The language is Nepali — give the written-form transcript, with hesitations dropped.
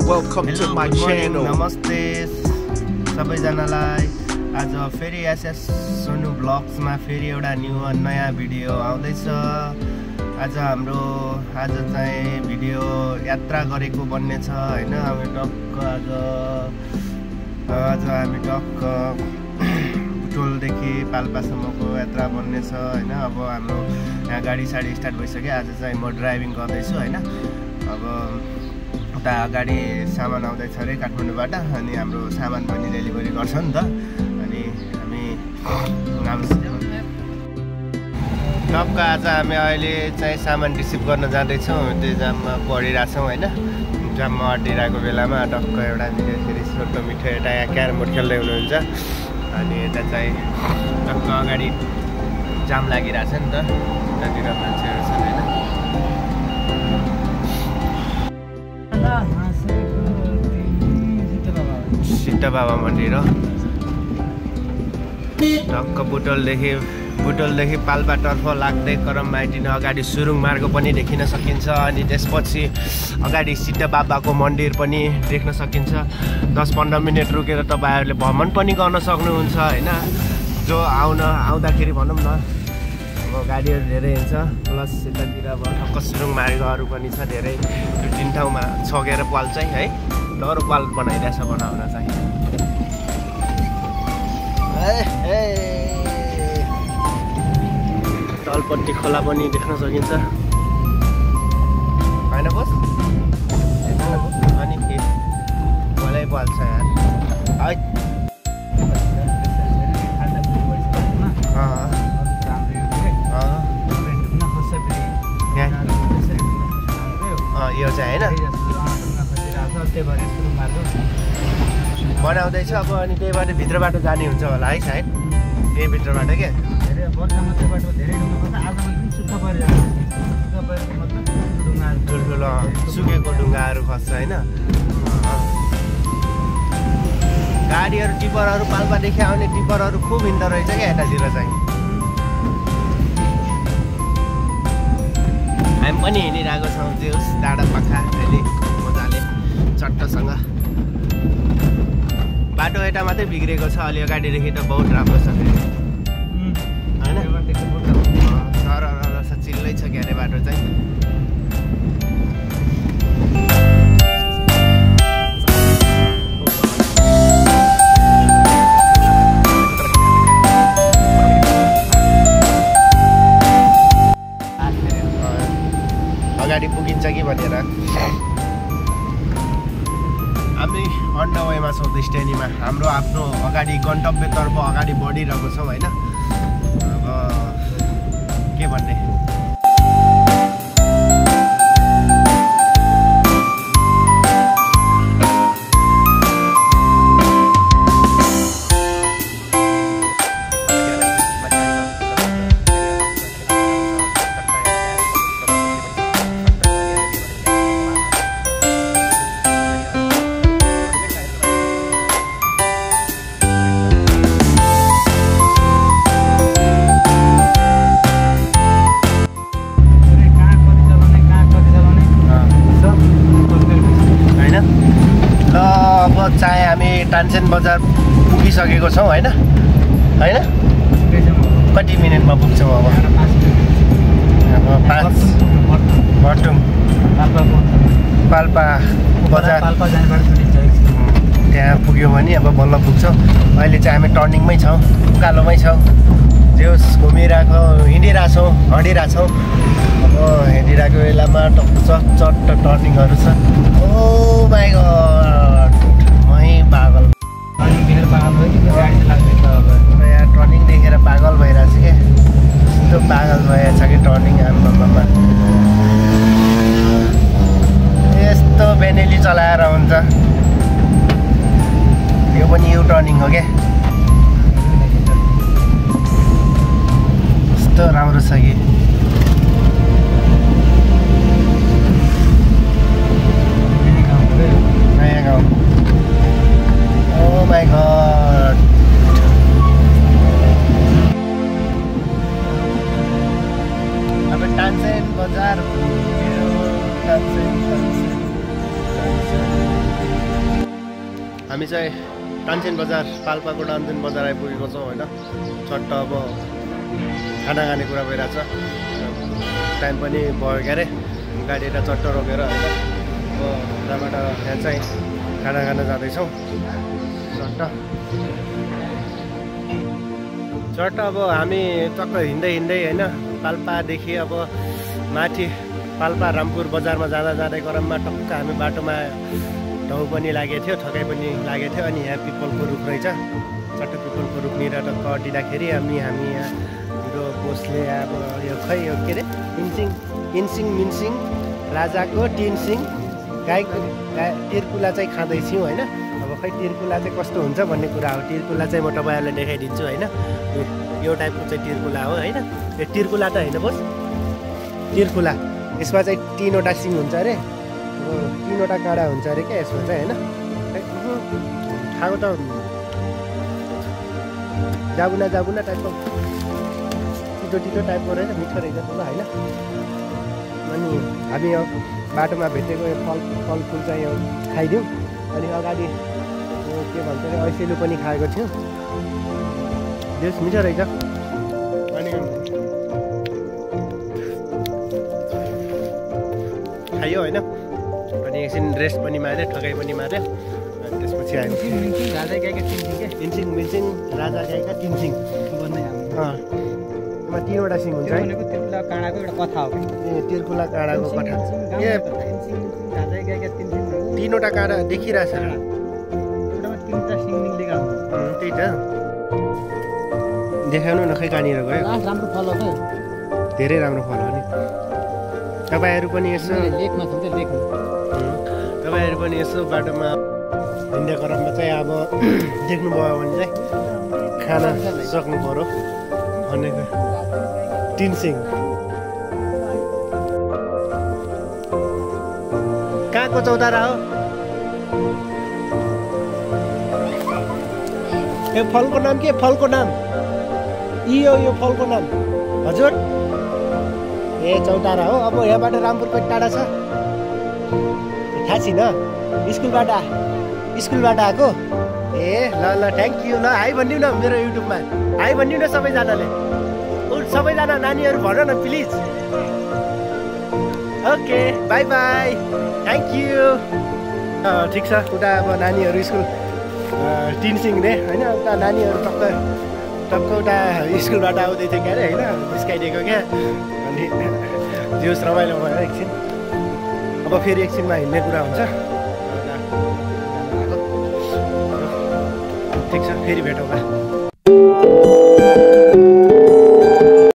Welcome to my channel. नमस्ते सबैजनालाई। आज फेरि एसएस सोनु ब्लग्समा फेरि एउटा नयाँ भिडियो आउँदैछ। आज चाहिँ भिडियो यात्रा गरेको बन्ने छ हैन। हामी टक्क आज हामी टक्क बुटोलदेखि पाल्पासम्मको यात्रा बन्ने छ हैन। अब हाम्रो यहाँ गाडी साडी स्टार्ट भइसक्यो। आज चाहिँ म ड्राइभिङ गर्दैछु हैन। अब उता अगाडि सामान आउँदैछ अरे काठमाडौँबाट, अनि हाम्रो सामान पनि डेलिभरी गर्छ नि त। अनि हामी टक्क आज हामी अहिले चाहिँ सामान रिसिभ गर्न जाँदैछौँ। त्यो जाममा पढिरहेछौँ होइन। जाममा अड्डिरहेको बेलामा टक्क एउटा फेरि सोटो मिठो यता यहाँ क्यारम बोर्ड खेल्दै हुनुहुन्छ। अनि यता चाहिँ टक्क अगाडि जाम लागिरहेछ नि त, त्यतातिर मान्छेहरू छन् होइन। सिद्ध बाबा मन्दिर हो। टक्क बुटोलदेखि पाल्पातर्फ लाग्दै करम माइटिन अगाडि सुरुङ मार्ग पनि देखिन सकिन्छ। अनि त्यसपछि अगाडि सिद्ध बाबाको मन्दिर पनि देख्न सकिन्छ। 10-15 मिनट रुकेर तपाईँहरूले भ्रमण पनि गर्न सक्नुहुन्छ होइन। जो आउँदाखेरि भनौँ न अब गाडीहरू धेरै हिँड्छ। प्लस यतातिर अब टक्क सुरुङ मार्गहरू पनि छ धेरै। 2-3 ठाउँमा छगेर पाल चाहिँ है डर पाल बनाइरहेछ बनाउन चाहिँ। तलपट्टि खोला पनि देख्न सकिन्छ होइन बस। अनि के खोलै पाल्छ यार है। यो चाहिँ होइन बनाउँदैछ अब। अनि त्यही बाटो भित्रबाट जाने हुन्छ होला है सायद। त्यही भित्रबाट क्या ठुल्ठुलो सुकेको ढुङ्गाहरू खस्छ होइन। गाडीहरू टिपरहरू पाल्पादेखि आउने टिपरहरू खुब हिँड्दो रहेछ क्या यतातिर चाहिँ। हामी पनि हिँडिरहेको छौँ त्यो डाँडा पाखा अहिले मजाले चट्टसँग। बाटो यता मात्रै बिग्रेको छ, अलि अगाडिदेखि त बहुत राम्रो छ होइन। सरर चिल्लै छ क्यारे बाटो चाहिँ। अगाडि पुगिन्छ कि भनेर हामी अन द वेमा छौँ डेस्टिनीमा। हाम्रो आफ्नो अगाडि गन्तव्यतर्फ अगाडि बढिरहेको छौँ होइन। अब के भन्ने चाहे हामी टान्सेन बजार पुगिसकेको छौँ होइन होइन। कति मिनटमा पुग्छौँ अब? 5 भटुङ पाल्पा बजार त्यहाँ पुग्यो भने अब बल्ल पुग्छौँ। अहिले चाहिँ हामी टर्निङमै छौँ, उकालोमै छौँ। जो हिँडिरहेछौँ हँडिरहेछौँ। अब हिँडिरहेको बेलामा चट्ट टर्निङहरू छ। ओ माइ गॉड पागल यहाँ टर्निङ देखेर पागल भइरहेको छ क्या। यस्तो पागल भइरहेछ कि टर्निङ आम्मामा। यस्तो बेनेली चलाएर हुन्छ। यो पनि यु टर्निङ हो क्या। यस्तो राम्रो छ कि नयाँ गाउँ। Oh my god. अब टान्सेन बजार Sunset. हामी चाहिँ तानसेन बजार पाल्पाको तानसेन बजार आइपुगेको छौँ होइन। चट्ट अब खाना खाने कुरा भइरहेछ। टाइम पनि भयो क्यारे गाडी यता चट्ट रोकेर होइन। अब यहाँबाट यहाँ चाहिँ खाना खान जाँदैछौँ चट्ट अब हामी टक्क हिँड्दै होइन पाल्पादेखि अब माथि पाल्पा रामपुर बजारमा जाँदै क्रममा टक्क हामी बाटोमा ढौ पनि लागेको थियो, थकाइ पनि लागेको थियो। अनि यहाँ पिपलको रुख रहेछ, चट्ट पिपलको रुखनिर टक्क अटिँदाखेरि हामी यहाँ हाम्रो बोसले अब यो खै यो के अरे इन्सिङ मिन्सिङ राजाको टिनसिङ गाईको तिर्कुला चाहिँ खाँदैछौँ होइन। अब खै तिर्कुला चाहिँ कस्तो हुन्छ भन्ने कुरा हो। तिर्कुला चाहिँ म तपाईँहरूलाई देखाइदिन्छु होइन। यो टाइपको चाहिँ तिर्कुला हो होइन। यो तिर्कुला त होइन बोस, तिर्कुला। यसमा चाहिँ 3वटा सिङ हुन्छ अरे, 3वटा काँडा हुन्छ अरे क्या यसमा चाहिँ होइन। खाएको त जाबुना टाइपको टिटो टाइपको रहेछ, मिठो रहेछ ल होइन। अनि हामी यो बाटोमा भेटेको यो फलफुल चाहिँ यो खाइदिउँ। अनि अगाडि के भन्छ अरे ऐसेलु पनि खाएको थियौँ, बेस मिठो रहेछ। अनि खायो होइन। अनि एकछिन रेस्ट पनि मार्यो, ठगाइ पनि मार्यो। अनि त्यसपछि आयो राजा गाईका इन्सिङ मिन्सिङ राजा गाईका तिनसिङ भन्ने मा 3वटा सिङ हुन्छ है। तिर्कुला काँडाको एउटा कथा हो। ए तिर्कुला काँडाको कथा। ए राजा गाईका 3वटा काँडा देखिरहेछ। एउटामा 3वटा सिङ निक्लेका हुन्छ। त्यही त देखाउनु न खै कहाँनिर गयो। राम्रो फल हो त, धेरै राम्रो फल हो नि। तपाईँहरू पनि यसो लेखमा छ नि लेखमा। तपाईँहरू पनि यसो बाटोमा हिँड्ने क्रममा चाहिँ अब देख्नुभयो भने चाहिँ खाना सक्नु पर्यो भनेको। टिनसिङ कहाँको चौतारा हो? यो फलको नाम के? फलको नाम यो फलको नाम हजुर? ए चौतारा हो। अब यहाँबाट रामपुर कति टाढा छ थाहा छैन। स्कुलबाट आएको? ए ल थ्याङ्क यू। ल हाई भनिदिउँ न मेरो युट्युबमा, हाई भनिदिउँ न सबैजनाले। सबैजना नानीहरू भन न please. Okay by by, thank you. ठिक छ। उता अब नानीहरू स्कुल टिनसिङ रे होइन। उता नानीहरू टक्क उता स्कुलबाट आउँदै थियो क्यारे होइन, निस्काइदिएको क्या। अनि जोस् रमाइलो भयो एकछिन। अब फेरि एकछिनमा हिँड्ने कुरा हुन्छ। ठिक छ, फेरि भेटौँला।